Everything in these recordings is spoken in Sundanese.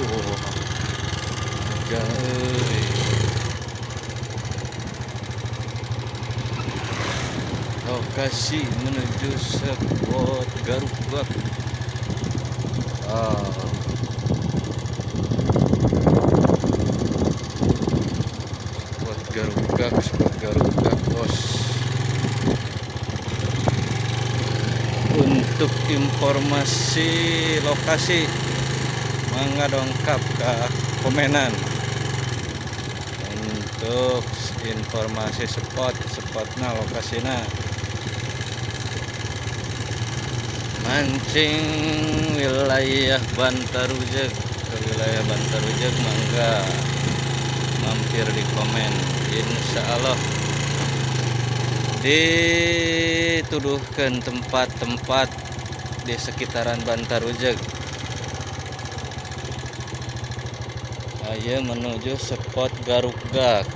Wah, gajah euy. Lokasi menuju spot Garukgak. Ah. Spot Garukgak bos. Untuk informasi lokasi mangga dongkap ke komenan. Untuk informasi spotna lokasina mancing wilayah Bantarujeg, ke wilayah Bantarujeg mangga mampir di komen, insya Allah dituduhkan tempat-tempat di sekitaran Bantarujeg. Ayo menuju spot Garukgak.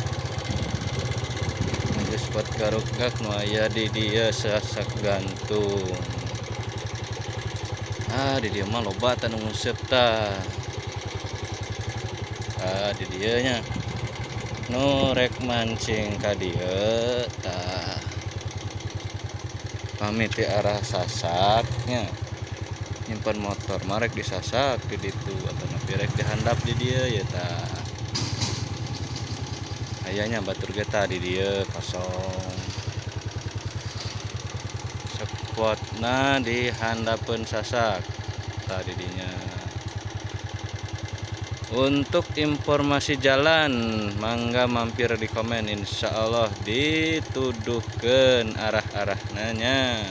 Menuju spot Garukgak nu aya di dieu sasak gantung. Ah, di dieu mah loba tah nu nguseup tah. Ah, di dieu nya. Nu rek mancing ka dieu tah. Pamit di arah sasaknya. Nyimpen motor marek disasak di ditu atau nepi rek dihandap di dieu ya tah. Ayanya batur ge tah di dieu kosong. Spotna di handapeun sasak tah di dinya. Untuk informasi jalan mangga mampir di komen, insya Allah dituduhkeun arah-arahna nya.